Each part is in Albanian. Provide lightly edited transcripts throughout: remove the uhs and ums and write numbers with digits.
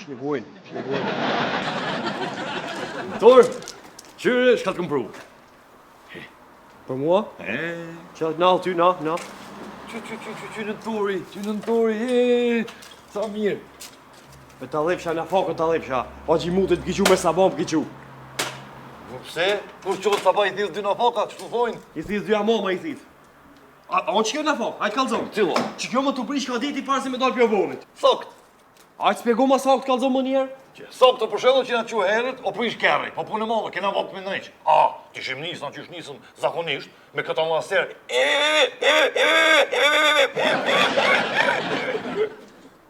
Shpjegojnë, shpjegojnë. Tor, qyre, çka të kom pru? Për mua? E, Që na, ty, na, na. qy, qy, qy, qy, qy, nëntori, qy, nëntori, e, sa mirë. Me ta dhepsha në fakën ta dhepsha. Pa që i mutit për me sabon për kiqu. Po pse? Kur qotë sabah i thithë dy nafaka, që të thojnë? I thithë dy amoma i thithë. A, a unë që kjo nafakë? Hajt kallzom. Cillo? Që kjo më të prish ka diti para se me dalë pjo bonit. Sakt. Hajt spjego ma saktë kallzom më njerë. Që saktë për shembull që na çu herët, o prish kerri, po punë madhe, kena vakt me ndreq. A, t'ishim nisë, na qysh nisëm zakonisht, me këta master.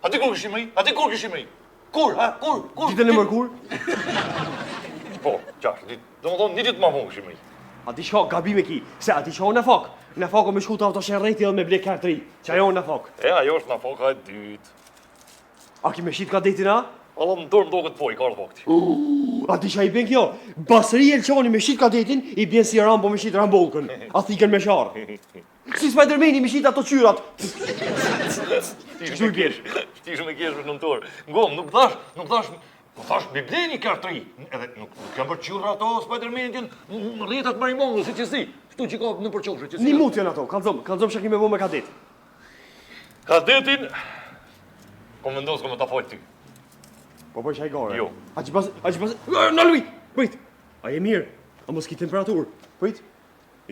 A di kur kishim mri? A di kur kishim mri? Kur, ha, kur, kur? Ditën e mërkur? Po, qartë, ditë. Domethënë, një ditë ma vonë kishim mri. A di çka gabim e ki, se a di çka o nafak. Nafak o me shku te autosherreti edhe me ble kerr t'ri. Që ajo o nafak. E, ajo është nafaka e dytë. A ki me shit kadetin, a? Valla në dorë më doket po, i ka ardhë vakti. A di çka i bjen kjo? Basri Elçani me shit kadetin, i bjen si Rambo me shit Rambolkën. A thikën me sharë. Si Spidermani me shit ato qyrat. Qështu i bjen? Ti shumë e kesh për nëntor. Ngom, nuk thash, nuk thash, po thash mi ble një kerr t'ri. Edhe nuk, nuk janë për qyra ato Spidermanit janë në rrjetat marimongës, si që si. Kështu që ka në përqoshe, që si. Një mut janë ato, kallzom, kallzom çka ki me bo me kadet. Kadetin, kom vendos kom me ta falë ty. Po po hajgare. Jo. A që pas, a që pas, në luj, prit. A je mirë? A mos ki temperaturë? Prit.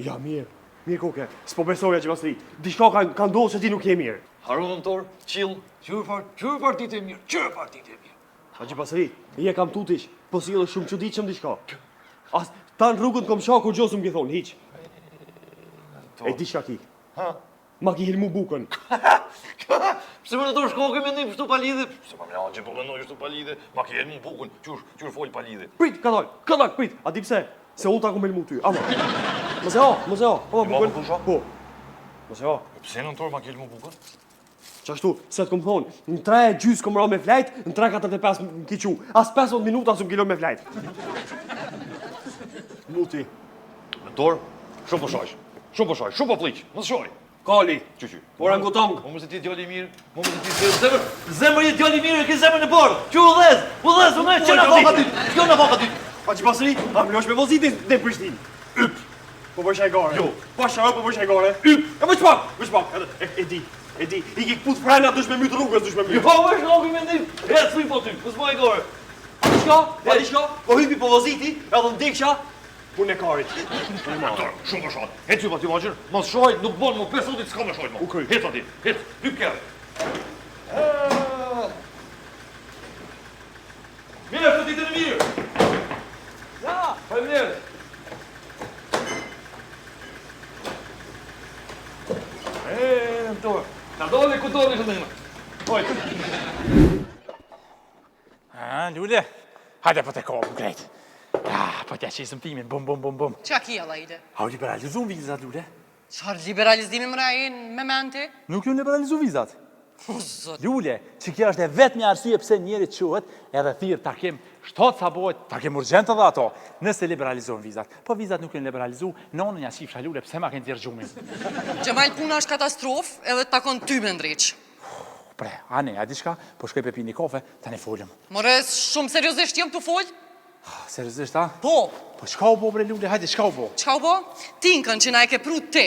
Ja, mirë. Mirë koke. S'po besoja që pas ri. Diçka ka, ka ndodhur se ti nuk je mirë. Harun nëntor, chill, qyre far, qyre far ditë e mirë, qyre far ditë e mirë. A që pas ri, je kam tutish, po si shumë çuditshëm diçka. As tan rrugën kom sha kur gjosëm ki thonë, hiç. E di çka ki. Ha? Ma ki helmu bukën. Pse më nëntor shko ke mendim kështu pa lidhje? Pse më mja që po mendoj kështu pa lidhje? Ma ki helmu bukën, qysh, qysh fol pa lidhje. Prit, ka dal, ka dal, prit. A di pse? Se unë ta kom helmu ty. Ama. Mos e ha, mos e ha. Ama Ma bukën. po thusha? Po. Mos e ha. Po pse nëntor ma ki helmu bukën? Qashtu, se të kom thonë, në 3 e gjysë kom ra me flajt, në 3.45 më ki qu. As 15 minuta s'më ki lon me flajt. Muti. Nëntor, shumë po shaj. Shumë po shaj, shumë po flliq. Mos shaj. Kali. Qy qy. Orangutang. Mo mos e ti djali i mirë, mo mos e ti zemër, zemër, zemër je djali i mirë, e ke zemrën e bardhë. Qy u dhez, u dhez, u ngre, që na vaka ty. Kjo na vaka ty. Pa që pasëri, a më losh me vozit dhe në Prishtinë. Yp. Po bësh hajgare. Jo. Po sharo, po bësh hajgare. Yp. E veç pak, veç pak. Edhe, e, e di, e di. I ke kput frena, dush me myt rrugës, dush me myt. Jo, më shkoki mendim. Ec thuj po ty, mos bëj hajgare. A di çka? A di çka? Po hypi po voziti, edhe ndekja punë e karit. Nëntor, shumë po shaj. Ec ju po ti vazhdir, mos shaj, nuk bën më pesë ditë s'ka më shaj më. U kry. Hec aty, hec, hyp kerr. Mirë, të ditën e mirë. Ja, Faleminderit. E, nëntor. Ta dole ku dole shumë. Hojt. A, Lule, hajde po të kapëm krejt. Ah, po t'ja qesëm timin, bum, bum, bum, bum. Qa ki alla ide? A u liberalizu vizat, Lule? Çfarë liberalizimi më ra me menti? Nuk ju liberalizu vizat. O, zot. Lule, që kjo është e vetmja arsye pse njeri quhet edhe thirr takim shtot sa bëhet, takim urgjent edhe ato, nëse liberalizohen vizat. Po vizat nuk janë liberalizu, nonën ja qifsha Lule, pse ma ke nxjerr gjumin? Xhemal, puna është katastrofë edhe të takon ty me ndreq. Pre, ane, a di çka? Po shkoj pe pi një kafe, tani folëm. More, shumë seriozisht jam tu fol? Seriozisht, a? Po. Po çka u bo bre Lule, hajde, çka u bo? Çka u bo? Tinkën që na e ke pru ti,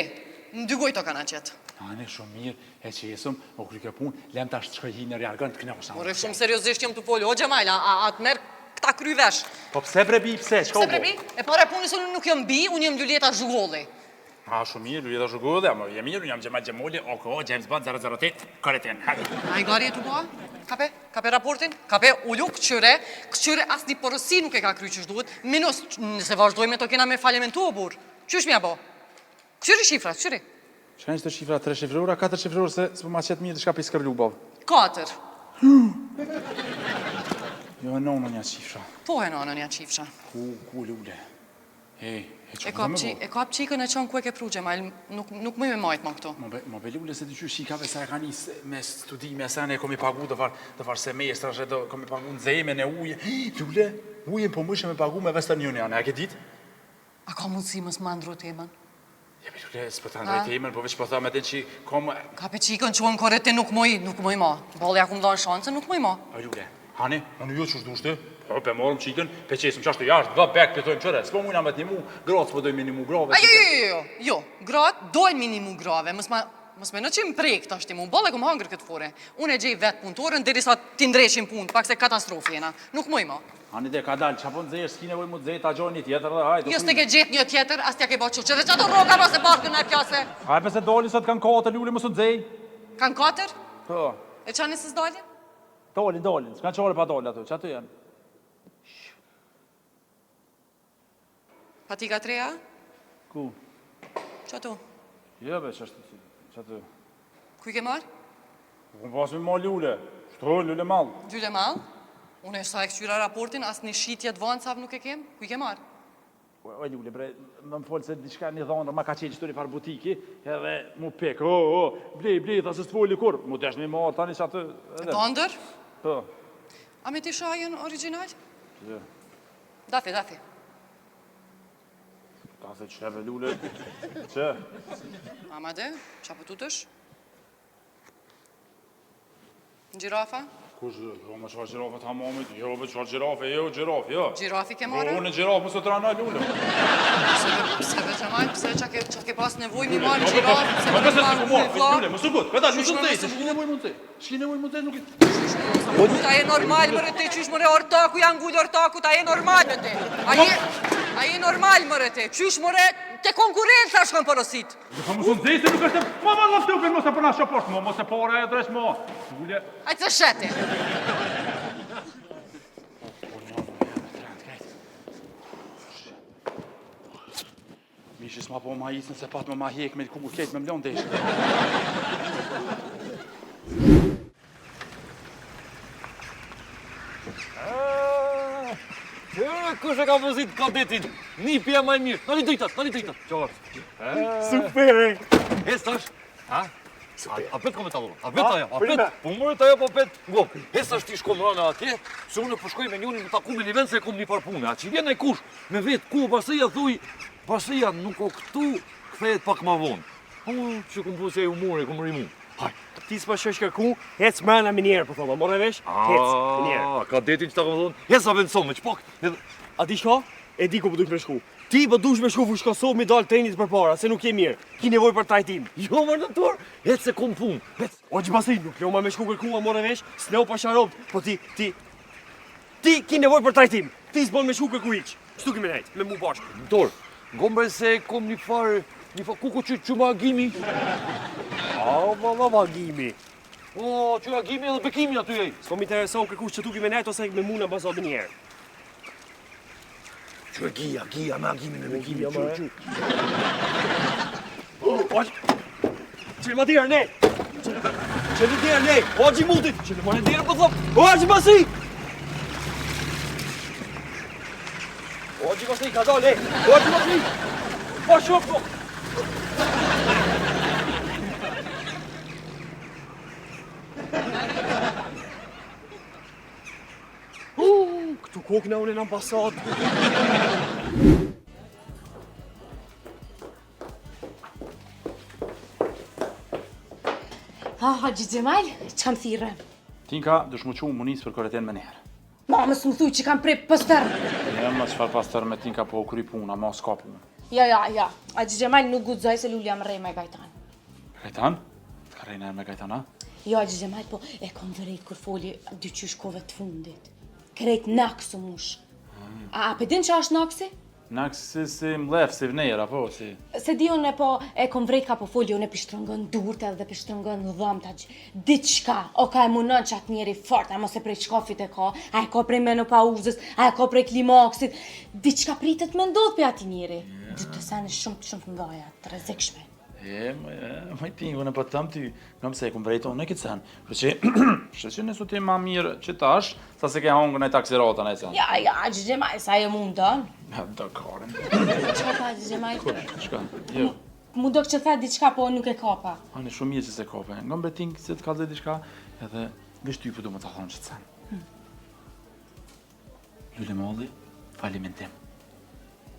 në dy gojë to kanë qetë. Ane, shumë mirë, e qesëm, u kry kjo punë, lem tash të shkoj hi në rjargën të knaqna. More, shumë seriozisht jam tu fol, o Xhemal, a, a, a të merr këta kry vesh. Po pse bre bi, pse, çka u Pse bo? bre bi? E para e punës unë nuk jam bi, unë jam Luljeta Zhugolli. A, shumë mirë, Luljeta Zhugolli, ama je mirë, unë jam Xhemal Xhemoli, oko, James Bond 008, koretin, hajde. Hajgare je tu ba? Kape, kape raportin, kape ulu, këqyre, këqyre asnjë porosi nuk e ka kry qysh duhet, minus, nëse vazhdoj me to kena me falimentu o burr, qysh m'ja bo? Këqyri shifrat, këqyri. Çka janë këto shifra, tre shifrora, katër shifrora, se s'po ma qet mirë diçka prej skërlubov. Katër. Jo, e nonën ja qifsha. Po e nonën ja qifsha. Ku, ku, Lule? Ej, e që E kap qi, e kap qikën e çon ku e ke pru Xhemal, nuk nuk muj me majt ma këtu. Mo be, mo be Lule se diqysh qikave sa e ka nis me studime sa ne komi pagu do far, do far semestrash e do komi pagu nxemjen e ujin. Lule, ujin po mujshe me pagu me Western Union, a e ke dit? A ka mundësi mos ma ndru temën? Ja be Lule, s'po ta ndroj temën, po veç po tham edhe që kom... Kape qikën çon kore ti nuk muj, nuk muj ma. Boll ja kum dhënë shansën, nuk muj ma. O Lule. Hani, unë jo qysh dush ti, po pe marrim çikën, pe qesim qashtu jashtë, vë bek, pe thojmë qyre, s'po mujna me të nimu, gratë s'po dojnë me nimu grave. A jo, jo, jo, jo, jo, gratë dojnë me nimu grave, mos ma, mos meno që më prek tash ti mu, boll e kom hangër këtë fore. Unë e gjej vetë punëtorën, derisa t'i ndreqim punë, pak se katastrofë jena, nuk muj mo. Hani de, ka dalë, qa po nxehesh, s'ki nevojë mu nxe, ta gjoj një tjetër dhe hajde. Jo, s'te ke gjetë një tjetër, as t'ja ke bo qyqe, dhe qato rroga mos e barkën e plase. Haj, pse dalin sot kanë katër, lule mos u nxej. Kanë katër? Po. E qa nëse s'dalin? Dalin, dalin, s'ka qare pa dalë ato, qato janë? Patika t'reja? Ku? Qato? Jo, be, që është, qato? Ku i ke marrë? Ku kom pasë me marrë lule, shto, lule mall. Lule mall? Unë e sa e këqyra raportin, as një shitje të vancave nuk e kem, ku i ke marrë? O, Lule, bre, më më folë se diçka një dhëndër, ma ka qenë qëtu një farë butiki, edhe mu pek, o, o, blej, blej, tha se s'të foli kur, mu desh me marrë tani që atë... Dhëndër? Po. A me t'i shajën original? Jo. Dathi, dathi. Dathi që bre, Lule, që? Ama de, qa po tutesh? Gjirafa? Kush, jo, më çfarë gjirafa të hamamit? Jo, be çfarë gjirafe, jo, gjirafë, jo. Gjirafi ke marrë? Jo, unë gjirafë, mos e trana lule. Pse, pse be Xhemal, pse qa ke, qa ke pas nevojë mi marrë gjirafë, pse Po me pse marrë s'ku marrë, vlla? lule, mos u gut, vetë mos u Qysh nxej, mos u s'ki nevojë mund të. S'ki nevojë mund të nuk i. Po a je normal more ti, qysh more ortaku, janë ngul ortakut, a je normal me ti? A je, a je normal more ti, qysh more te konkurrenca shkon porosit? Po mos u nxej se nuk është. Ma ma laptopin mos e përna poshtë, mo mos e pore e dresh mo. Lule. Ajtë se sheti. Mishi s'ma po ma isën se pat më ma hjek me lëkur kejt me mlon desh. Qyre, kush e ka vozit kadetin? Nipi e ma i mirë. Nali dritat, nali dritat. Qartë. Super, e. E, tash, ha? Super. A, a pet kom e tallu? A pet ajo? A pet? Po more të ajo po pet. Ngo, e tash ti shko mrana atje, se unë po shkoj me njonin me taku me një vend se e kom një farë pune. A që vjen ai kush me vet ku Basria thuj, Basria nuk o këtu, kthehet pak ma vonë. Po që kom po se u more, kom rimu. Haj, ti s'po shosh kërku, hec mrena menjëherë, po thoma, more vesh, hec, menjëherë. Ah, kadetin që ta kom thonë, hec sa vendson, me qpak, edhe... A di çka? E di ku po dush me shku. Ti po dush me shku Fushë Kosovë mi dal trenit përpara, se nuk je mirë. Ki nevojë për trajtim. Jo, më në torë, hec se kom punë, hec. O Gjibasri, nuk lo ma me shku kërku, a more vesh, s'lo pa sharop, po ti, ti, ti ki nevojë për trajtim. Ti s'bon me shku kërku hiç. Qëtu ki me nejt, me mu bashkë. Në torë, ngombre se kom një farë, një farë, kuku që që ma Agimi? A, valla, va Agimi. O, që Agimi edhe Bekimi aty ej. S'po më intereson kërkush që tu ki me nejt ose me mu në ambasadë një herë. Që e Gia, Gia me Agimi me Bekimi, Gia, që, more. që. O, Çel ma derën, ne! Çel derën, ne! O, Gjimutit! Çel ma derën, po thom! O, Gjibasri! O, Gjibasri, ka dalë, ne! O, Gjibasri! Po, shok, po! Uh, këtu kokna unë në ambasadë. Ha, Haxhi Xhemal, çka më thirre? Tinka, dush mu çu mu nis për Koretin menjëherë. Ma, mos më thuj që kam pre pastër. Jo, ma çfarë pastër me Tinka po u kry puna, ma s'ka punë. Ja, ja, ja. Haxhi Xhemal nuk guxoj se Lulja më rreh me Gajtan. Gajtan? Të ka rreh me Gajtan, a? Jo, Haxhi Xhemal, po e kom vërejt kur foli dy qysh kohëve të fundit. Krejt naks u mush. A, a pe din që është naksi? Naks si, si mllef, si vnerë, apo si... Se di unë po e kom vrejt ka po foli, unë e pishtrëngon durt edhe pishtrëngon dhëmt, diçka, o ka e munon qatë njeri fort, a mos e prej çkafit e ka, a e ka prej menopauzës, a e ka prej klimaksit, diçka pritet me ndodh për ati njeri. Yeah. Dy të sene shumë shumë të mdhaja, të rrezikshme. E, më, e, më i tingu, në po të them ty, në mëse e kum vrejt unë këtë sen. Kështu që, kështu që nësu ti ma mirë që tash, sa se ke hongër në taksirata në sen. Ja, ja, Haxhi Xhemal, sa e mundon. Ja, do karen. Çka tha Haxhi Xhemal? Kush, çka? Jo. Mu do që tha diçka, po nuk e kapa. Ani, shumë mirë që se kape. Nga më beting se të kallzoj diçka, edhe veç ty po du më ta thonë që të sen. Lule Molli, falimentim.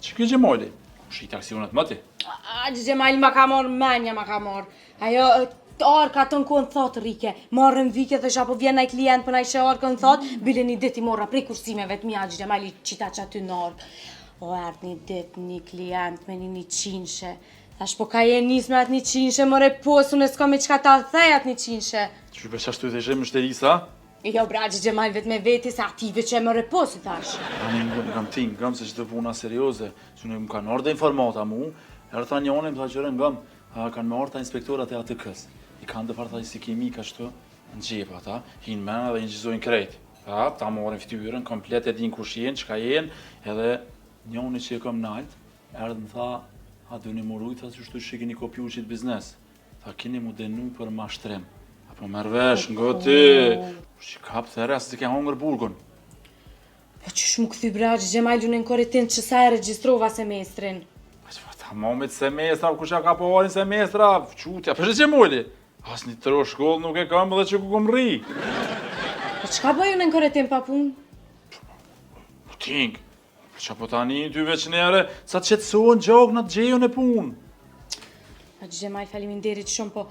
Që kjo Xhemali? Ku shit aksionet më ti? Haxhi Xhemal ma ka marrë menja, ma ka marrë. Ajo... Arka të në kohën thotë rrike, marrën vike dhe po vjen naj klient për naj shë arkën thotë, bile një ditë i morra prej kursimeve të mia Xhemali qita që aty në arkë. O erdh një ditë një klient me një njëqinshe, thash po ka je nis me atë njëqinshe, more pos, unë s'kam me çka ta thej atë njëqinshe. Qysh be qashtu i theshe myshterisë, a? Jo bre Xhemal vetë me veti se ative që e more pos i thash. Ani ngam ti, ngam se qëto puna serioze, se unë më kanë ardhë informata mu, erdh tha njoni, më tha qyre ngam, a kanë me ardhë inspektorat e ATK-s. I kanë dhe farë tha si kimika shtu, në xhep ata, hinë mena dhe inçizojnë krejt. Ta, ta marrin fytyrën, komplet e din kush jenë, çka jenë, edhe njoni që e kam nalt, erdh më tha, a duni mu rujt, tha, qështu që keni kopju qitë biznes. Tha keni mu denu për mashtrim. A po merr vesh, ngo ti. Që kap there, asë të ke hongër burgun. Po qysh mu kthy bre Xhemal unë në koretin që sa e regjistrova semestrin. Po që po ta momit semestra, kush ja ka po harin semestra, qutja, për që moli? As një tro shkollë nuk e kam dhe që ku kom rri. Po çka bëj unë në koretin pa punë? Po ting, Po që po tani ty veç nere, sa të qetësohen gjokë në të gjejën e punë. A Xhemal, faleminderit shumë, po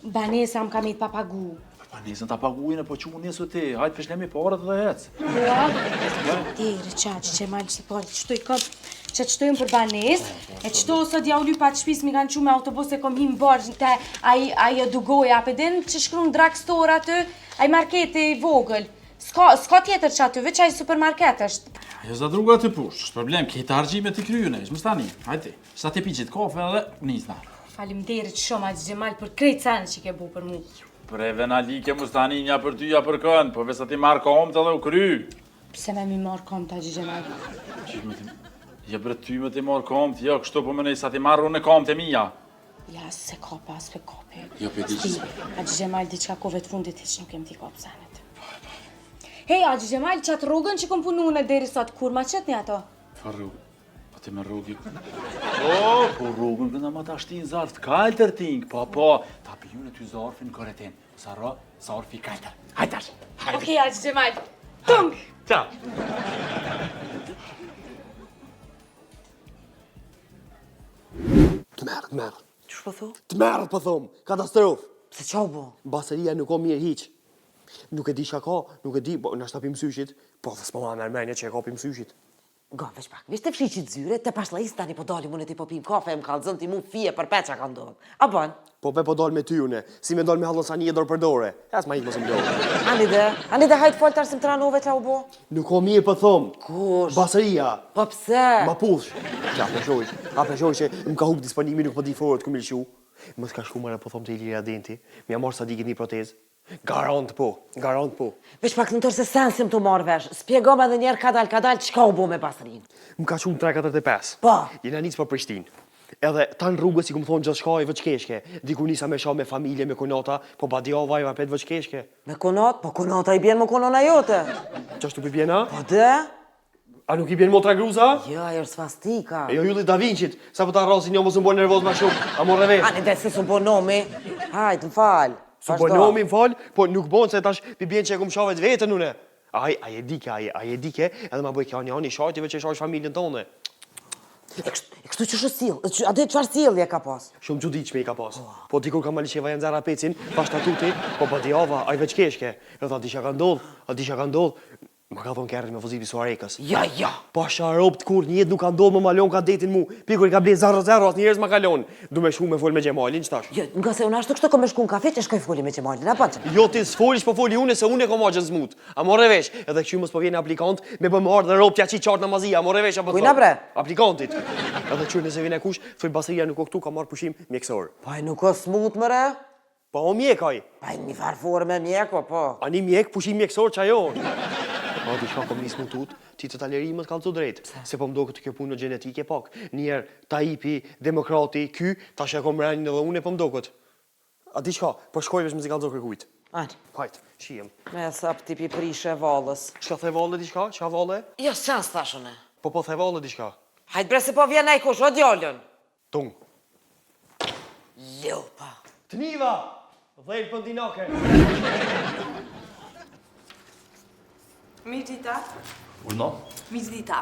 banesa më ka met pa pagu. Po banesën ta pagujnë, po që unë njësë ti, hajtë feshlemi paret dhe hec. Po, faleminderit që aq Xhemal, që po, qëto i kom, që qëto jëmë për banesë, e qëto sot ja u lypa të shpis, mi kanë që me autobus e kom him borxh te ai, ajo dugoja, pe din që shkruan drugstore aty, ai marketi i vogël. S'ka, s'ka tjetër që aty, veç ai supermarket është. Ajo zadruga aty push, është problem, ke të harxhime të kryene, është mos tani. Hajde, sa të pi qit kafe edhe nisna. Faleminderit shumë Haxhi Xhemal për krejt senet që ke bu për mu. Bre venalike mos tani nja për ty, ja për kënd, po veç sa ti marr komt edhe u kry. Pse me mi marr komt Haxhi Xhemal? Qysh me ti? Ja bre ty me ti marr komt, jo kështu po më sa ti marr unë komt e mia. Ja, se ka pas pe kapi. Jo, pe di që Haxhi Xhemal, diçka kohëve të fundit hiç nuk jem t'i kap senet. Hej, Haxhi Xhemal, qatë rrugën që kom punu në deri sot, kur ma qetni ato? Fa rrugë? Po ti me rrugë? Po, po rrugën kënda ma ta shtin zarf të kaltër ting, po, po, ta piju në ty zarfin koretin, sa ro, zarfi kaltër. Hajde tash, hajde. Okej, Haxhi Xhemal, tung! Ciao. Tmerr, tmerr. Qysh po thu? Tmerr, po thom, katastrofë. Pse qa u bo? Basëria nuk o mirë hiq. Nuk e di çka ka, nuk e di, po nashta pi mësyshit, po dhe s'po ma merr menja që e ka pi mësyshit. Nga, veç pak, veç të fshi qit zyre, të pashlajis tani po dalim unë e ti po pim kafe, më kallzon ti mu fije për pe qa ka ndodhë. A bën? Po be po dal me ty une, si me dal me hallën Sanije dorë për dore. E s'ma ik mos më lodh. Ani de, ani de hajt fol tash se më tranove qa u bo. Nuk o mirë po thom. Kush? Basëria. Po pse? Ma push. Ja po shoh, a po shoh që më ka hup disponimin nuk po di forët ku mi lëshu. Mos ka shku more po thom te Ilira Denti. M'ja marr Sadikit një protezë. Garant po, garant po. Veç pak në tërë se sen s'jem tu marrë vesh. Spjegom edhe njerë kadal kadal çka u bo me Basrin. Më ka çu në 3.45. Po. Jena nis për Prishtinë. Edhe tan rrugës i kum thonë gjithçka i veç keshke. Diku nisa me sha me familje, me kunata, po badiava i apet veç keshke. Me kunat? Po kunata i bjen me kon nona jote. Qashtu pi bjen a? Po de? A nuk i bjen motra Gruza? Jo, ajo është svastika. E jo Ylli Da Vinçit, sa po ta rrasin jo mos u bën nervoz më shumë. A morre vesh? Ani de se s'u bo nomi. Hajt, më fal. S'u bo nomi, më fal, po nuk bon se tash pi bjen që e kum sha vetë veten une. Ai, ai e dike, ai, ai e dike, edhe ma bëj kjo një anë i shajti veç e shaj familjen tonë. E kështu, e kështu që sill, a di çfarë sjellje ka pas? Shumë çuditshme i ka pas. Po dikur ka Malisheva janë nxjerr pecin, pa statuti, po badiava, ai veç keshke. E tha di çka ka ndodh, a di çka ka ndodh. Ma ka thonë kerrin me vozit pi Suharekës. Jo, jo. Pa sharop të kur një jetë nuk ka ndodhë më ma lon kadetin mu. Pi kur i ka ble 0-0, asnjëherë s'ma ka lon. Du me shku me fol me Xhemalin, qëtash? Jo, nga se unë ashtu kështu kom me shku në kafe që shkoj foli me Xhemalin, a pa që? Jo, ti s'folish, po foli une se une kom axhën smut. A more vesh, edhe kështu mos po vjen aplikant, me bë më ardhë dhe robt ja qi qartë namazia, a more vesh, apo Kujna bre? Aplikantit. Edhe qyr nëse vjen kush, thuj Basria nuk o këtu, ka marrë pushim mjekësor. Po ai nuk o smut more? Po o mjek ai. Pa një farë forme mjek, o po. Ani mjek, pushim mjekësor që ajo. Po diçka kom nis mu tut, ti të taleri më të kallzu drejt. Se po më doket kjo punë gjenetike pak. Njerë Taipi, demokrati, ky, tash e kom renin edhe unë po më doket. A di çka, po shkoj veç mos i kallzo kërkujt. Ani. Hajt, shihem. Me sa ti pi prishe vallës. Çka the valle diçka? Çka valle? Jo, sen s'thash unë. Po po the valle diçka. Hajt bre se po vjen ai kush, o djalën. Tung. Lopa. Të niva! Dhelpën dinake. Mirëdita. Urdhno? Mirëdita.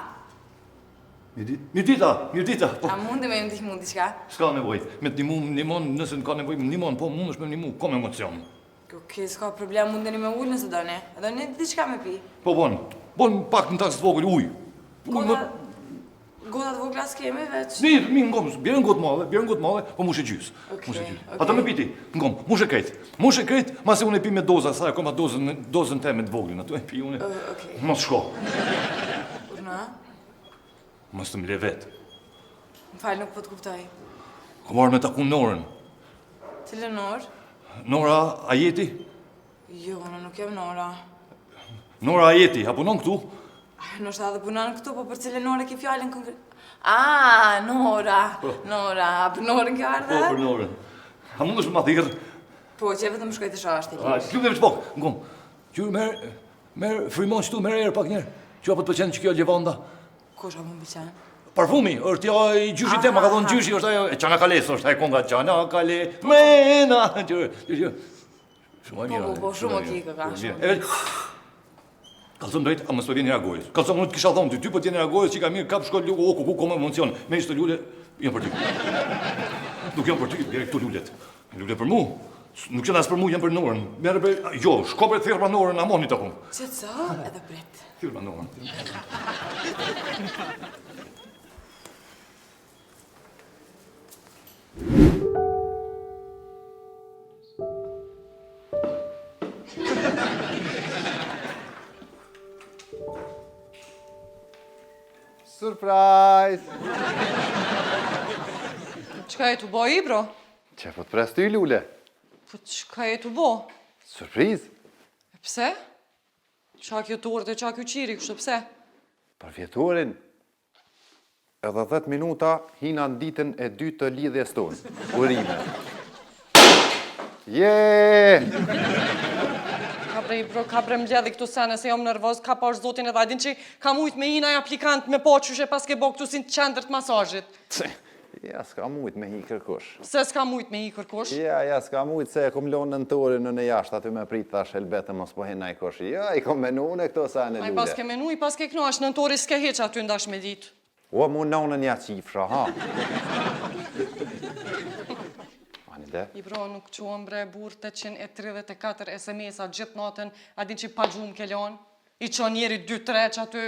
Mirëdita, mirëdita. Po. A mundi me ju ndihmu diçka? S'ka nevojë. Me të ndihmu, më ndihmon, nëse nuk ka nevojë, më ndihmon, po mundesh me ndihmu, kom emocion. Okej, s'ka problem, mundeni me u ul nëse doni. A doni diçka me pi? Po bon, bon pak në tas të vogël ujë. Ujë më... Gota të vogla s'kemi veç. Mirë, mirë, ngom, bjerë në gotë madhe, bjerë në gotë madhe, po mushe gjysë. Okej, Mushe gjysë. okej. Ata me piti, ngom, mushe krejt. Mushe krejt, masi unë e pi me doza, sa e kom atë dozën, dozën teme të voglën, aty e pi unë. Okej. Mos shko. Urdhno? Mos të më le vetë. Më fal, nuk po të kuptoj. Kom ardhë me taku Norën. Cilën Norë? Nora Ajeti? Jo, unë nuk jam Nora. Nora Ajeti, a punon këtu? Ndoshta edhe punon këtu, po për cilën Norë ke fjalën konkret? Ah, Nora, po. Nora, për Norën ke ardhë? Po, për Norën. A mundesh me ma thirrë? Po, që vetëm shkoj të shoh është i lirë. Lutem veç pak, ngom. Që merr, merr frymon qëtu, merr erë pak njerë. Që apo të pëlqen që kjo levanda? Kush apo më pëlqen? Parfumi, është jo i gjyshit tem, ma ka thonë gjyshi, është ajo, e Çanakales, është ajo konga Çanakale, mena, që, që, që, shumë e mirë. Po, po, po, shumë okej këka, shumë. E veç, kallzom drejt, a mos po vjen era gojës. Kallzom, unë të kisha thonë ty, ty po të vjen era gojës, që ka mirë, kap shko lugu, o, kuku, kom emocion, me ishtë lule, janë për ty. Nuk janë për ty, bjeri këtu lulet. Lule për mu, nuk janë as për mu, janë për Norën. Merre për, jo, shko për thirrma Norën, amoni të punë. Qetëso, edhe prit. Thirrma Norën. Surprise! Çka je tu bo, Ibro? Qe po të pres ty, Lule? Po çka je tu bo? Surprizë? E pse? Qa kjo tortë e qa kjo qiri, kështu pse? Për vjetorin, edhe 10 minuta hina në ditën e dytë të lidhjes tonë. Urime. Je! Ka bre, bro, ka bre mbledhi këtu sene se jam nervoz, ka pash zotin edhe a din që ka mujt me hi naj aplikant me pa qysh e paske bo këtu si në qendër të masazhit. Ja, s'ka mujt me hi kërkush. Pse s'ka mujt me hi kërkush? Ja, ja, s'ka mujt se e kom lonë nëntorin unë jashtë aty me prit thash helbete mos po hin najkush. Ja, i kom menu unë këto sene lule. A i paske menu, i paske knaq, nëntori s'ke hiç aty ndash me ditë. O, mu nonën ja qifsha, ha. Ani de? Ibro, nuk çohem bre burrë 834 SMS-a gjithë natën, a din që pa gjumë ke lonë? I çon njeri 2-3 që aty,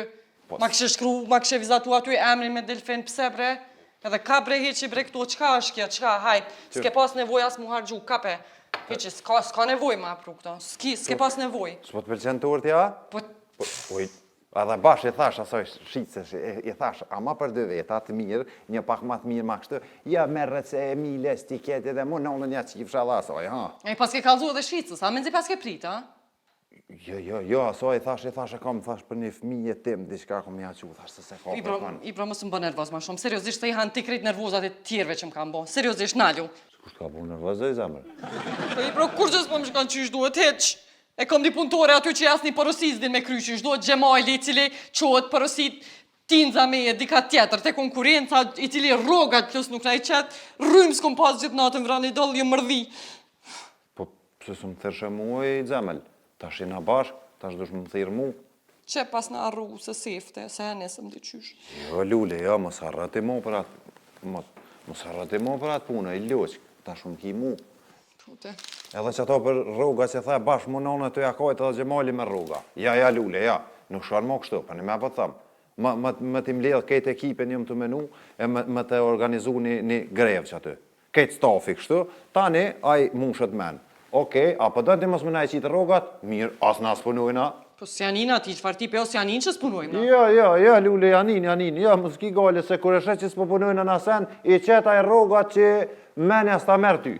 po, ma kishe shkru, ma kishe vizatu aty emrin me delfin, pse bre? Edhe ka bre hiqi bre këto, çka është kjo, çka, hajt, s'ke pas nevojë as mu harxhu, kape. Hiqi, s'ka, s'ka nevojë ma pru këto, s'ki, s'ke pas nevojë. S'po të pëlqen tortja? Po, po oj, edhe bash i thash asaj shitëses, i thash, ama për dy veta të mirë, një pak ma të mirë ma kështu, ja merret se Emile, s'ti ketë edhe mu nonën ja qifsha dhe asaj, ha? E i paske kallzu edhe shitëses, a mezi paske prit, a? Jo, jo, jo, asaj i thash, i thash e kam, thash për një fëmijë tim, diçka kom ja qu, thash se s'e ka për kon. Ibro, mos më bë nervoz ma shumë, seriozisht se i han ti krejt nervozat e tjerve që më kanë bo, seriozisht, nalu. Kush të ka bo nervoz, oj zemër? Po Ibro, kurgjë s'po më shkon qysh duhet, hiç? E kom një punëtore aty që asnjë porosi s'din me kry qysh duhet, Xhemajli, i cili çohet porosit tinza me e dika tjetër, te konkurenca, i cili rrogat plus nuk na i qet, rrymë s'kom pas gjithë natën vrani doll, jom mërdhi. Po, pse s'më thirrshe mu oj zemel? Tash jena bashkë, tash dush me më thirrë mu. Qe pasna harru se sefte, se e nesëm diqysh. Jo, Lule, jo, mos harro ti mu për atë, mos, mos harro ti mu për atë punë, i loqk, tash më ki mu. Po te. Edhe qato për rroga që the, bash mu nona të ja kajt edhe Xhemali me rroga. Ja, ja, Lule, ja, nuk shkon mo kështu, për një me po të them. Më, më, më t'i mbledh krejt ekipin jam tu menu, e më, më të organizu një, një grevë që aty. Krejt stafi kështu, tani ai mushet men. Ok, a po don ti mos me na i qit rrogat? Mirë, as na s'punojna. Po s'janin ati, çfarë tipi o s'janin që s'punojmë na? Jo, jo, jo, Lule, janin, janin, jo, mos ki gajle se kur e sheh që s'po punojna na sen, i qet ai rrogat që menja s'ta merr ty.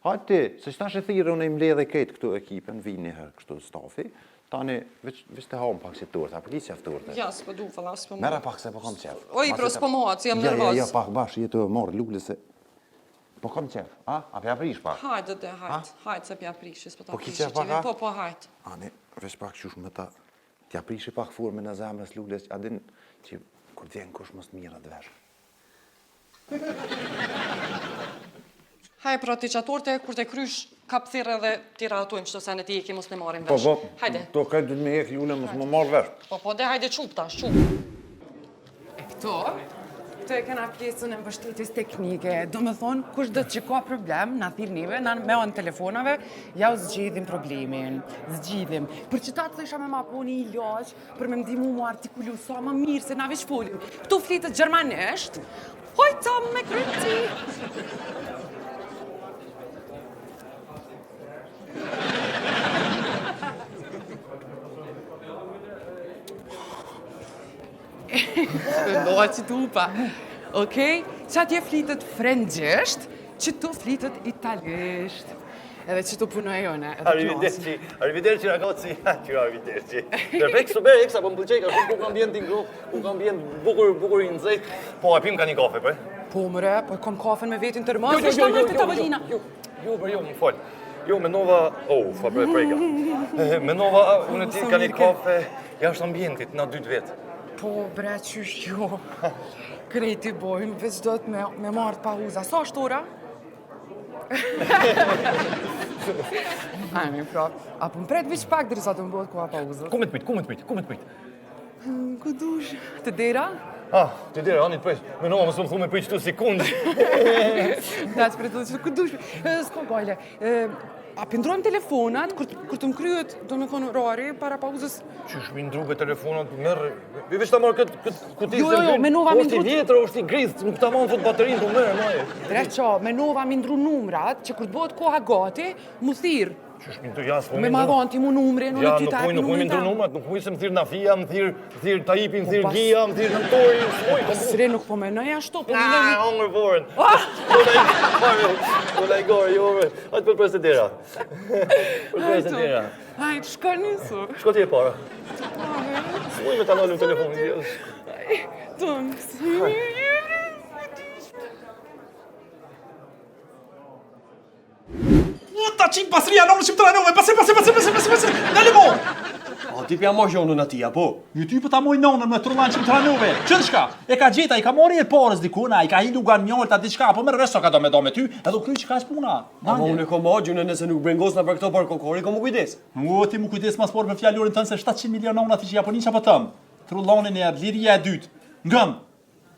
Hajt ti, se qetash e thirre unë i mbledhi krejt këtu ekipën, vijnë një herë kështu stafi, tani veç veç të hamë pak si tortë, a po ki qef torte? Ja, s'po du, valla, s'po Merre pak se po kam qef. O, Ibro, s'po më hahet, se jam nervoz. Jo, jo, jo, pak bash, je tu e marrë Lule se Po kam qef, a? A pja prish pak? Hajde, de, hajde, hajde se pja prish, s'po ta po prish. Po ki qef pak, a? Po, po, hajde. Ani, veç pak qysh me ta, t'ja prishi pak formën e zemrës Lules, a din që kur t'vjen kush mos të mirret vesh. Hajde, pra ti qatë torte, kur të krysh, kap thirre dhe t'i rahatojmë qëto sene t'i hekim mos të marrim Po, vesh. po, Hajde. to krejt du të me hek Lule, mos më marrë vesh. Po, po, de, hajde qup tash, qup. E këto? Këtu e kena pjesën e mbështetjes teknike. Do me thonë, kushdo që ka problem, na thirr neve, na me anë telefonave, jau zgjidhim problemin. Zgjidhim. Për qëta të thësha me ma po një ilaç, për me m'ndihmu mu artikulu sa ma mirë se na veç folim. Këtu flitet gjermanisht, hojta me kryti! Shpendoha që tu pa. Okej, që atje flitet frëngjisht, që tu flitet italisht. Edhe që tu punoj jone, edhe Arrivederci, arrivederci ragazzi, që arrivederci. Perfekt, super, eksa, po më pëlqej, ka shumë bukur ambient i ngrohtë, ku ka ambient bukur, bukur i nxehtë. Po, e pim ka një kafe, po? Po, mëre, po e kom kafen me vetin termos, Jo, jo, jo, jo, jo, jo, tavolina. Jo, jo, jo, jo, më fal. Jo, menova, oh, fa bre preka. Menova, unë ti ka një kafe jashtë ambientit, na dy të vetë. Po, bre, qysh jo. Krejt i bojmë, veç do të me, me marrë pauza. Sa është ora? Ajme, pra, a po më pret veç pak derisa të më bëhet koha pauzës? Ku me të prit, ku me të prit, ku me të prit? Hmm, ku dush? Te dera? Ah, te dera, ani të pres. Menova, mos më thu me prit qëtu si kund. Da, të prit që ku dush. S'ka gajle. A po ndrojmë telefonat, kur, kur të më kryet, do me thonë, orari, para pauzës... Qysh mi ndru be telefonat, merr... Vi veç ta marrë këtë kët kuti Jo, jo, jo, menova mi ndru... është i vjetër, është i grisë, nuk ta manë fut baterinë, po merr, maje. Dreqo, menova mi ndru numrat, që kur të bëhet koha gati, mu thirrë. Qysh mi ndru, ja, s'po mi ndru. Me ma dhonë ti mu numrin, unë ty ta e Nuk muj mi ndru numrat, nuk muj se më thirr Nafia, më thirr, më thirr Taipi, më thirr po Gia, më thirr Nëntori, s'muj. Po sre nuk po menoj ashtu, po menoj... Na, hongër vorën. Po la i gore, jo, hajtë po të pres te dera. Po të pres te dera. Hajtë, shko nisu. Shko ti e para. S'muj me ta nalë në telefonin. Tonë, si... U ta qim pasria në që të rajnove, pasi, pasi, pasi, pasi, pasi, pasi, në limo! A ti pja mosh jonën ati, apo? Një ty po ta moj nonën me trullan që më të rajnove. Që të shka? E ka gjeta, i ka morë e parës diku, na, i ka hi lugan mjolta, diçka, po merr vesh sa ka do me do me ty, edhe u kry që kaq puna. Ama unë e kom axhë, unë nëse nuk brengosna për këto për kokori, kom u kujdes. U, ti mu kujdes mas por për fjalorin tënë se 700 milion nona ti që Japoni që po tëm. Trullanin e liria e dytë. Ngëm!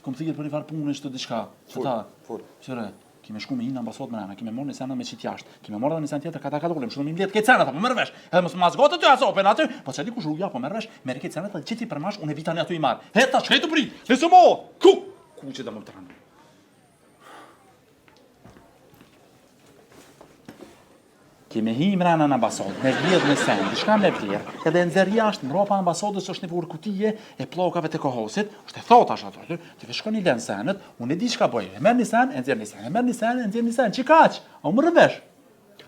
Kom thirrë për një farë punë shtë diçka. Që ta? Fol. Qyre, kime shku me hi në ambasadë mrena, kime marrë një sen me qitë jashtë, kime marrë edhe një sen tjetër, ka ta kalolem, shumë mi mbledh këtë senet, apo merr vesh. Edhe mos ma zgatë aty asopin aty, po çe dikush rrugja, po merr vesh, merr këtë senet dhe qiti përmash, unë e vi tani aty i marr. He ta shkej të prit. He së mo. Ku? Ku që do më tani? Ki me hi mrena në ambasadë, me vjedh një sen, diçka me vlerë, edhe e nxjerr jashtë, mbrapa ambasadës është një farë kutije e pllakave të kohosit, është e thotë tash ato, aty, ti veç shkon i lën senet, unë e di çka bëj, e merr një sen, e nxjerr një sen, e merr një sen, e nxjerr një sen, që kaq, a u merr vesh?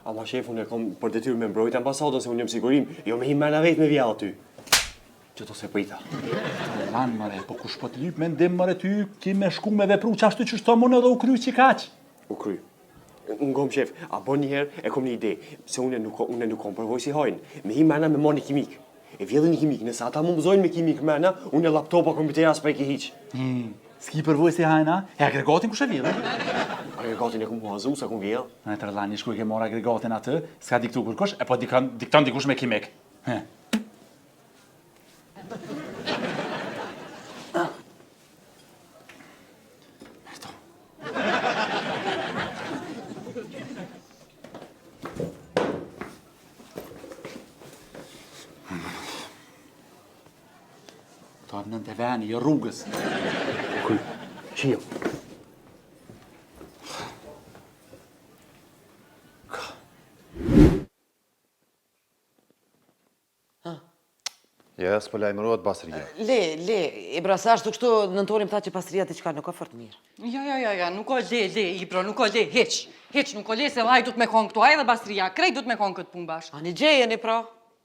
Ama shef, unë e kom për detyrë me mbrojt ambasadën, se unë jam sigurim, jo me hi mrena vetë me vjedh aty. Që to se prita. Lan mëre, po kush po të lyp me ndim mëre ty, ki me shku me vepru qashtu që shto unë edhe u kry që kaq. U kry. Ngom shef, a bon një herë e kom një ide, se unë nuk unë nuk kom përvojë si hajn. Me hi mrena me marrë një kimik. E vjedhë një kimik, nëse ata më mëzojnë me kimik mrena, unë e laptopa, kompjutera s'preki hiç. Hmm, s'ki përvojë si hajna, e agregatin kush e vjedhë? Agregatin e kom huazu, sa kom vjedhë. Në të rëllani shku e ke marrë agregatin atë, s'ka diktu kërkush, e po dikton, dikton dikush me kimik. He. Merto. Ta në të veni, jo rrugës. Kuj, qio. Ja, s'po lajmërohet Basria. Le, le, Ibra, se ashtu kështu nëntori më tha që Basria diçka nuk ka fort mirë. Ja, ja, ja, ja, nuk ka le, le, Ibro, nuk ka le, hiç. Hiç, nuk ka le, se ai duhet me konë këtu, ai dhe Basria, krejt duhet me konë këtë punë bashkë. Ani gjejeni pra,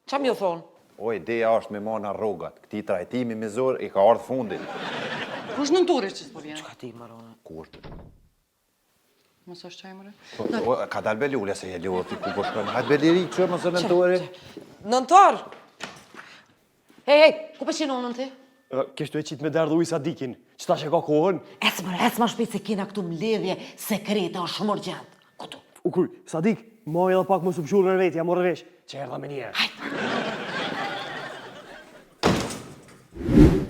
ça me ju thonë? O, ideja është me marrë rrogat, këtij trajtimi mizor i ka ardhë fundi. Ku është nëntori që s'po vjen? Çka ti, Marona? Ku është? Mos është qaj, more? Po, po, ka dalë be Lule se je lodhë ti ku po shkon. Hajt be liri, që mos e nëntori. Nëntor! Hej, hej, ku po qenon ti? Keshtu e qitë me derdhë ujë Sadikin, që tash e ka kohën? Ec more, ec ma shpejt se kena këtu mbledhje sekrete, është shumë urgjent. Kutu? U kry, Sadik, maj edhe pak mos u pëshull në vetë, ja morë vesh, që erdha me njerë. Hajt!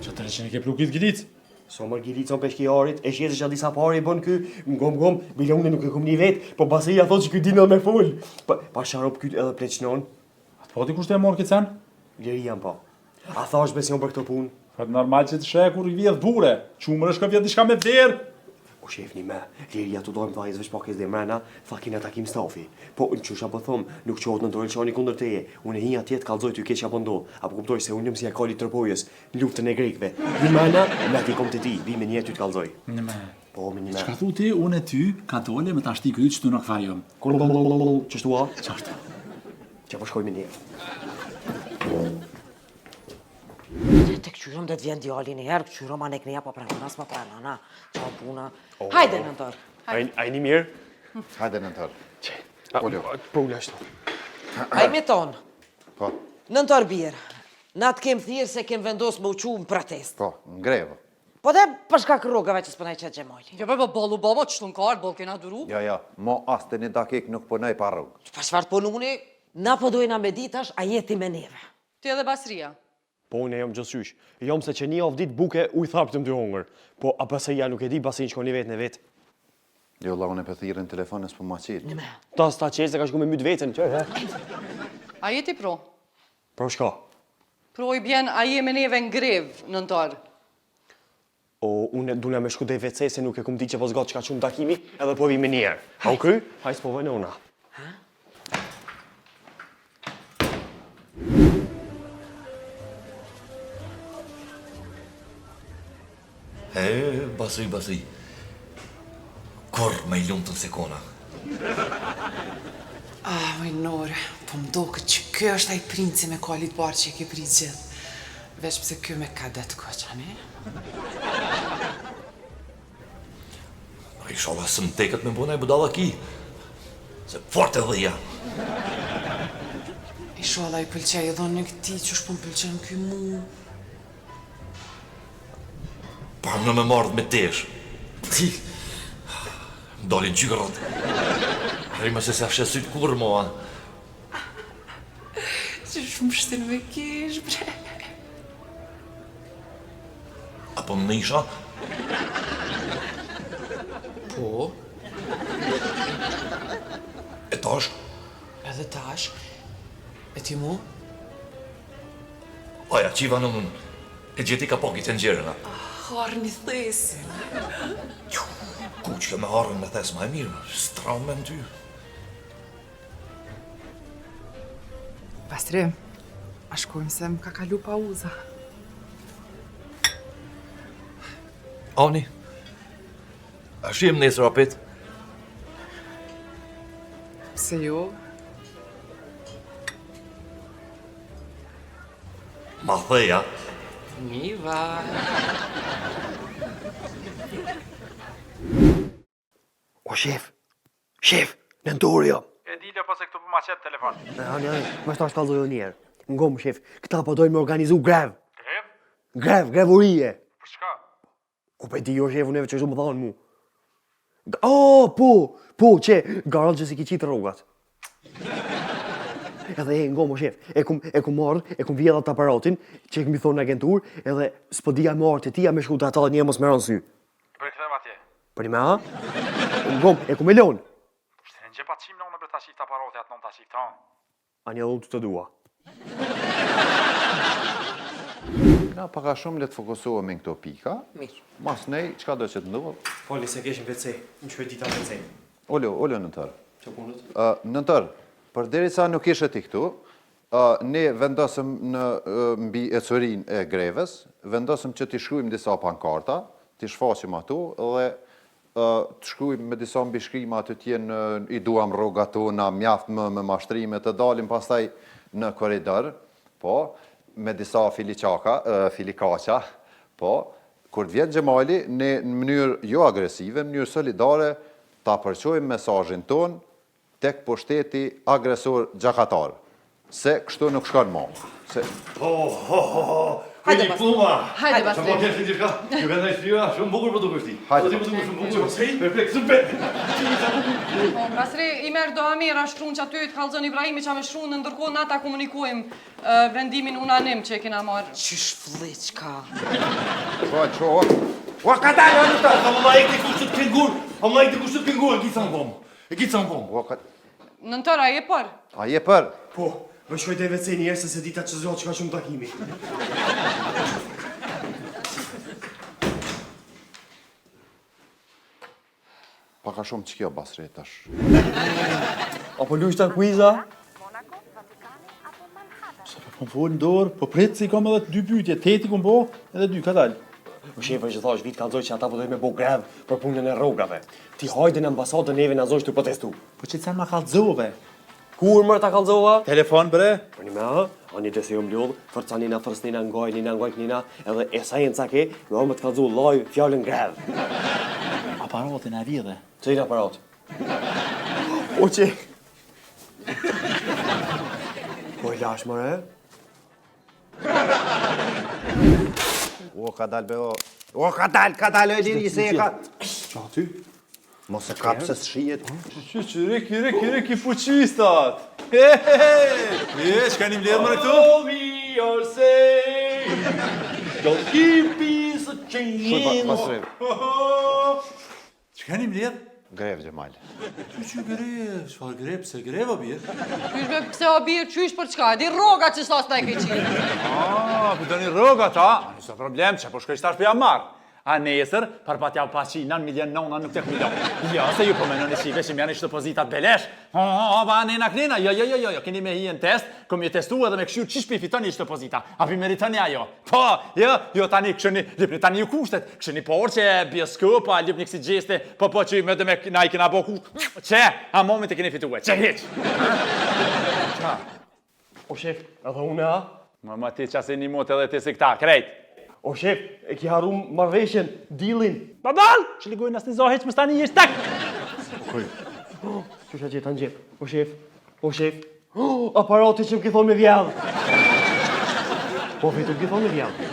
Që të reqin e ke pru këtë gilicë? Sa më gilicon peshkiarit, e shese që disa pare i bën ky, ngom ngom, bile unë nuk e kum ni vet, po Basria thotë që ky din edhe me fol. Pa, pa sharop ky edhe pleqnon. A të pati kush të e marrë këtë sen? Liria më po. A thash besion për këtë punë? Po normal që të sheh kur i vjedh bure. Qumër është ka vjedh diçka me vlerë. O shef një me, Liria të dojmë tha veç pak e dhe mrena, tha kina takim stafi. Po, në qysha po thom, nuk qohet në dorë qani kundër teje, unë e hi atje të kallzoj ty keq që po ndodh, apo kuptoj se unë jam si e kali Tropojës, në luftën e grekëve. Hi mrena, në ati kom të ti, vi me një ty të kallzoj. Një me. Po, me një me. Çka thu ti, unë e ty, ka dole me ta shti kryt që tu në akvarium. Qështu a? Qashtu. Që po shkoj me një. Të këqyrëm dhe të vjen djali një herë, këqyrëm anë e këneja po pranon, as po pranon, a, qa puna. Hajde nëntor. A jeni mirë? Hajde nëntor. Ulu. Po ula ashtu. Ai me tonë. Po. Nëntor birë. Na të kem thirrë se kem vendosë me u çu në protestë. Po, në grevë. Po dhe për shkak rrogave që s'po na i qet Xhemali. Jo, po, po, bollu, bo, mo, qështu në kartë, boll kena duru. Jo, jo, mo as të një dakik nuk punoj pa rrugë. Pa çfarë të pununi, na po dojna me ditë tash, a je ti me neve? Ti edhe Basria. Po unë jam gjithqysh. Jam se që një javë ditë buke ujë thapë të më hongër. Po a Basria nuk e di Basrin që ka një vetë në vetë. Jo, la, unë e pe thirri në telefon e s'po ma qelë. Një me. Ta s'ta qelë se ka shku me mytë vetën, që he? A je ti pro? Pro shka? Pro i bjen, a je me neve në grevë, nëntor? O, unë duna me shku te WC se nuk e kum di që po zgatë që ka shumë takimi, edhe po vi me njerë. A u kry? Haj s'po vënë una. E, Basri, Basri. Kurr më i lumtun s'e kona. Ah, oj Nore, po më doket që ky është ai princi me kali të bardhë që e ke prit gjithë. Veç pse ky me kadet kuq, ani? Ishalla s'më teket me bo naj budallaki. Se fort e dhija. Ishalla i pëlqej edhe unë këtij qysh po më pëlqen ky mu. Pa më me marrë me tesh. Ti, më dalin gjykërrat. Rima se s'e fsheh sytë kurrë mua. Qysh më shtin me kesh, bre. A po më nisha? Po. E tash? Edhe tash. E ti mu? A ja qiva në mund, e gjeti kapaki tenxherën, a? Harrën i thesin. Ku që me harrën me thes ma e mirë, s'tramë me në ty. Basri, a shkojmë se më ka kalu pauza. Ani, a shihem nesër apet? Pse jo? Ma theja. Niva. O shef, shef, nëntori jam. E di le pse këtu po ma qet telefon. E, ani, ani, më shtash kallzoj edhe njëherë. Ngom, shef, këta po dojnë me organizu grev. Grev? Grev, grev urie. Për çka? Ku pe di jo shef, unë që më thonë mu. Oh, po, po, që, garant që s'i ki qitë rrogat. Edhe e ngo, mo shef, e kum, e kum marrë, e kum vjedh atë aparatin, që e këmi thonë në agentur, edhe s'po dija me marrë të tija me shku të ata një mos me ranë sy. Për e kthem atje. Për një me ha? Ngom, e kum e lonë. Po shtene në gjepa qim në unë bre ta qiftë aparati atë në ta qiftë, ha? Ani edhe unë të të dua. Na pak a shumë le të fokusohemi në këto pika. Mirë. Mas nej, çka do që të ndodhë? Fali se keshim WC, më shkoj dita WC. Ulu, ulu nëntor. Që punët? Ë, nëntor, përderisa nuk ishe ti këtu, ë, ne vendosëm në mbi ecurinë e grevës, vendosëm që t'i shkruajmë disa pankarta, t'i shfaqim ato dhe Të shkruajmë me disa mbishkrime aty të jenë i duam rrogat tona, mjaft më me mashtrime, të dalim pastaj në korridor, po, me disa filiqaka, filikaqa, po, kur të vjen Xhemali, ne në mënyrë jo agresive, në mënyrë solidare, ta përçojmë mesazhin tonë tek pushteti agresor gjakatar. Se kështu nuk shkon mo. Se... Ho, ho, ho, ho. Hajde, Kujni puma. Hajde, Basri. Sa po kesh diçka? Ju ka ndaj shpira, shumë bukur po dukesh ti. Hajde, Po dukesh shumë bukur. Perfekt, super. Po, Basri, i merr do Amira shkruan që aty të kallzon Ibrahimi që me shkruan, në ndërkohë na ta komunikojmë vendimin unanim që e kena marrë. Qysh flliqka. Po, qo. Ua, ka dalë, o nëntor! A më e ke kush të këngur? A më e ke kush të këngur? E gica në dhomë. E gica në dhomë. Ua, ka... Nëntor, a je për? A je për? Po, më shkoj te WC një herë se se dita që zgjat që ka shumë takimi. Pak a shumë që kjo Basri tash. Apo lujshta kuiza? Sa po po fol në dorë, po prit se i kam edhe dy pyetje, teti kum bo, edhe dy, ka dal. O shefe që thash, vit kallzoj që ata po dojnë me bo grev për punën e rrogave. Ti hajde në ambasadë neve na zosh të protestu. Po që të ma kallzove? Kur mërë ta kallzova? Telefon bre? Për një me ha, ani dhe se jom lodhë, fërca nina, fërc nina, ngaj nina, ngaj nina, edhe e sa jenë ca ke, me orë me të kallzu live fjalën grev. Aparatin e vjedhe. Cilin aparat? O që... Po e lash mëre? O, ka dal be o. O, ka dal, ka dal, o liri, se e ka... Qa aty? Mos e kap se s'shihet. Që që, riki, riki, riki, fuqistat! He, he, he! E, që ka një mbledhë më në këtu? Oh, we are safe. Don't give peace a chance. Basri. Që ka një mbledhë? Grev, Xhemal. Që që grev, çfarë grev, pse grev, o birë? Qysh be pse o birë, qysh për çka, di rroga që sa s'na e ke qitë. Ah, po doni rrogat, a? Nuk sa problem, që po shkoj tash po ja marr. A nesër, për pa t'ja pa qi 9 milion nona nuk tek milion. Jo, se ju po menoni si veç më janë çdo pozitat belesh. Ha, ha, ha, ba nena knena. Jo, jo, jo, jo, jo, keni me hi në test, kom ju testu edhe me këshyr qysh po i fitoni çdo pozita. A pi meritoni ajo? Po, jo, jo tani këshoni, lypni tani ju kushtet, këshoni por që bioskop, a lypni kësi gjeste, po po që me dhe me na i kena bo kusht. Qe, a moment e keni fitue, qe hiq. Qa? O shef, edhe unë a? Ma ma ti qasi një mot edhe ti si këta, krejt. O shef, e ki harru marrëveshjen, dealin. Babal! Që ligojnë asë një zo hiq, më stani jesh tak! Okej. Qysh a gjeta në xhep? O shef, o shef. Oh, aparati që më ki thonë me vjedh. Po vetëm ki thonë me vjedh.